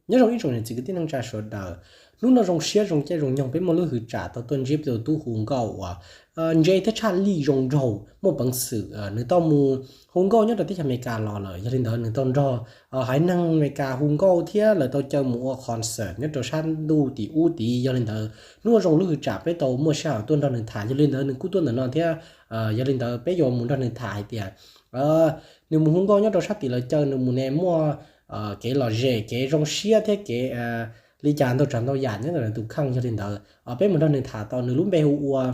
Nyob zoo ib tsoom niam txiv kwv tij neej tsa sawv daws, hnub no zoo siab zoo caij zoo nyoog peb muaj lub hwv tsam tau tuaj ntsib peb tus tub hu nkauj uas ntse thiab tshaj lij zoo nraug muaj peev xwm. Nws tau mus hu nkauj nyob rau teb chaws Amelikas los lawm, yog li ntawd nws tau nrog haiv neeg Amelikas hu nkauj thiab lawv tau caw mus ua concert nyob rau sab ntuj tim ub tid. Yog li ntawd hnub no zoo lub hwv tsam peb tau muaj sij hawm tuaj nrog nws tham, yog li ntawd nws kuj tuaj ntawm no thiab. Yog li ntawd peb yuav mus nrog nws tham hais tias nws mus hu nkauj nyob rau sab tim lawv caw nws mus ne muaj kev lom zem kev zoo siab thiab kev li cas ntau tsav ntau yam nyob ntawm nws tus kheej. Yog li ntawd peb mus nrog nws tham tau. Nws lub npe hu ua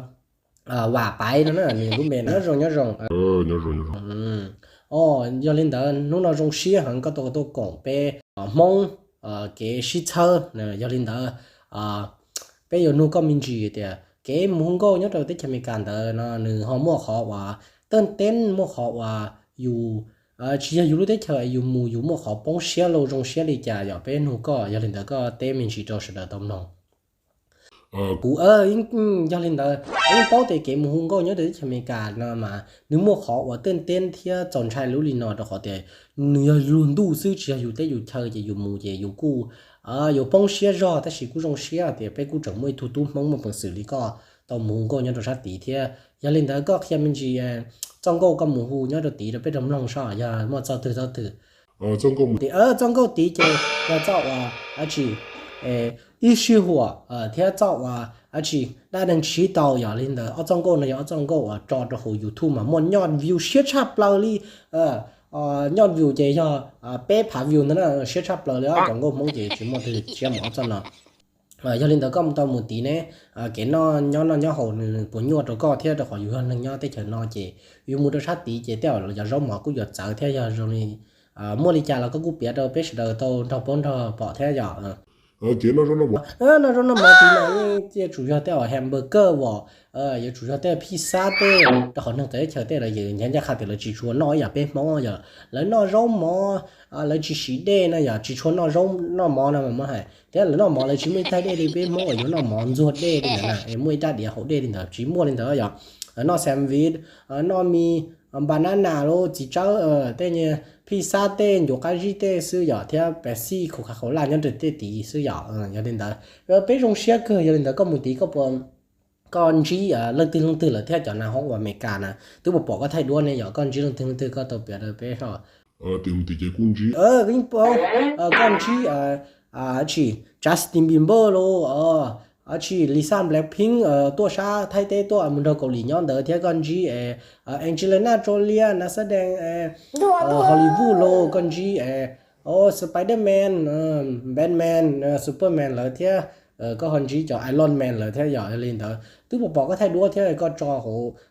Vam Paiv no na, nws lub npe na. Nyob zoo, nyob zoo. Yog li ntawd hnub no zoo siab heev koj tau tuaj koom peb Hmoob kev sib txhawb. Yog li ntawd peb yuav nug koj me ntsis tias kev mus hu nkauj nyob rau teb chaws Amelikas ntawd no nws ho muaj qhov uas tawj teeb, muaj qhov uas yus tsis yog yus lub teb chaws yus mus yus muaj qhov poob siab los zoo siab li cas yom? Peb nug koj, yog li ntawd koj teb me ntsis rau sawv daws tau mloog. Kuv, yog li ntawd yeej paub tias kev mus hu nkauj nyob rau teb chaws Amelikas no mas nws muaj qhov uas tawj teeb thiab txaus ntshai lub li no rau qhov tias nws yog luag ntuj xwb, tsis yog yus teb yus chaw, ces yus mus ces yus kuj yuav poob siab zog, tab sis kuj zoo siab tias peb kuj tseem muaj ib tug tub Hmoob muaj peev xwm li koj tau mus hu nkauj nyob rau sab tid thiab. Yog li ntawd koj qhia me ntsis txoj nkauj koj mus hu nyob rau tid rau peb rau mloog soj yog muaj txoj twg txoj twg. Txoj nkauj tid ces yog txoj uas dab tsi, ib sij huam thiab txoj uas dab tsi, dab neeg tsis tau. Yog li ntawd ob txoj nkauj no yog ob txoj nkauj uas tso rau hauv YouTube mas muaj nyoj view siab tshaj plaws li. Nyoj view ces yog peb phav view ntawd na, siab tshaj plaws li. Ob cov nkauj Hmoob ces tsis muaj twg siab mus ob txoj no. Yog li ntawd koj tau mus tid ne, kev noj nyob noj nyob haus nws puas nyuaj rau koj thiab? Rau qhov yus yog neeg nyob teb chaws no ces yus mus rau sab tid ces tej zaum cov zaub mov kuj yuav txawv thiab. Yog zoo li muaj li cas los koj kuj piav rau peb sawv daws tau nrog paub nrog pom thiab yom. Kev noj zaub noj mov, noj zaub noj mov tid mas yeej yuav tsum yog tej hamburger os, yuav tsum yog tej pizza tej, rau qhov neeg txawv teb chaws tej lawv ncaj ncaj qha tias lawv tsis tshua noj ib yam peb Hmoob yom. Lawv noj zaub mov, lawv tsis siv dej no yom, tsis tshua noj zaub noj mov no mas muab hais thiab. Lawv noj mov lawv tsis muaj ib taig dej li peb Hmoob uas yuav noj mov ntxuag dej li ntawd na, es muaj ib rab diav haus dej li ntawd tsis muaj li ntawd yom. Lawv noj sandwich, noj mi, banana los txiv tsawb, tej pizza tej ncuav qab zib tej xwb yom, thiab Pepsi, Coca-Cola nyob rau tej tid xwb yom. Yog li ntawd peb zoo siab kawg. Yog li ntawd koj mus tid koj puas, koj ntsib leej twg leej twg lawm thiab? Cov nas hoob uas Amelikas na twb puas pom koj thaij duab ne yom? Koj ntsib leej twg leej twg koj tau piav rau peb soj? Koj ntsib tsis Justin Bieber los tsis Lisa Blackpink tuaj sab Thaib teb tuaj mus nrog Kaus Lim nyob ntawd thiab? Koj ntsib Angelina Jolie nas xab dees Hollywood los koj ntsib Spider-Man, Batman, Superman lawv thiab? Koj ho ntsib cov Iron Man lawv thiab yom? Yog li ntawd twb puas pom koj thaij duab thiab? Koj tso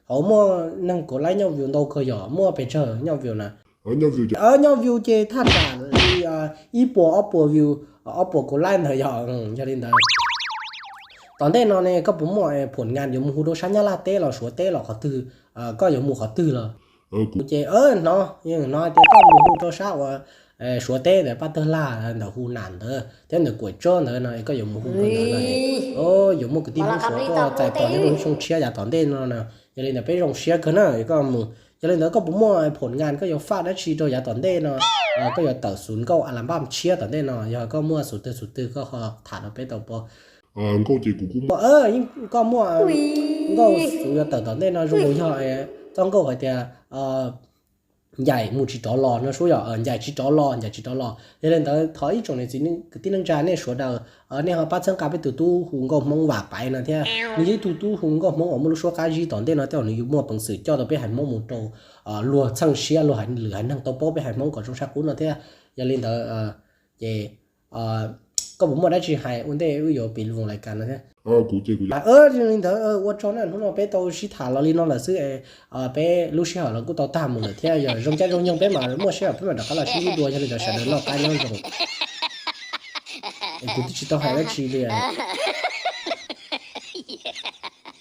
hauv muaj neeg kaum laib nyoj view ntau kawg yom, muaj pes tsawg nyoj view na? Nyoj view ces thaj tsam li ib puas ob puas view, ob puas kaum laib ntawd yom. Yog li ntawd tom ntej no ne koj puas muaj phom ngas yuav mus hu rau sab Nyab Laj teb los Suav teb los qhov twg? Koj yuav mus qhov twg los? Kuv ces hnov, hnov tias koj mus hu rau sab uas Suav teb ntawd, Paj Tawg Laj ntawm Hu Nam ntawd thiab ntawm Kuam Tsab ntawd no, koj yuav mus hu rau ntawd no, yuav muaj kwv tij Hmoob Suav tuaj txais tos nyob rau lub xyoo tshiab yav tom ntej no na. Yog li ntawd peb zoo siab kawg na. Koj mus, yog li ntawd koj puas muaj phom ngas koj yuav faj dab tsi rau yav tom ntej no? Koj yuav tawm xus nkauj album tshiab tom ntej no, yog koj muaj xus twg xus twg koj ho tham rau peb tau pov. Nkauj ces kuv kuj muaj, koj muaj nkauj xus yuav tawm tom ntej no zoo yog txoj nkauj hais tias ncaim mus tsis rov los no sub yom, ncaim tsis rov los, ncaim tsis rov los. Yog li ntawd thov ib tsoom niam txiv kwv tij neej tsa nej sawv daws, nej ho pab txhawb nqa peb tus tub hu nkauj Hmoob Vam Paiv no thiab. Nws yog ib tug tub hu nkauj Hmoob uas muaj lub suab qab zib, tom ntej no tej zaum nws yuav muaj peev xwm coj tau peb haiv Hmoob mus rau luag txheej siab, luag lwm haiv neeg tau paub peb haiv Hmoob kom zoo sab qub no thiab. Yog li ntawd ces koj puas muaj dab tsi hais ua ntej wb yuav piv lus lais kas no thiab? Yog li ntawd ua tsaug na, hnub no peb tau sib tham los li no lawm xwb, peb lub sij hawm los kuj tau tag mus lawm thiab. Yog zoo caij zoo nyoog peb mam muaj sij hawm peb mam rov qab los sib hlub dua. Yog li ntawd sawv daws noj qab nyob zoo. Kuv twb tsis tau hais dab tsi li.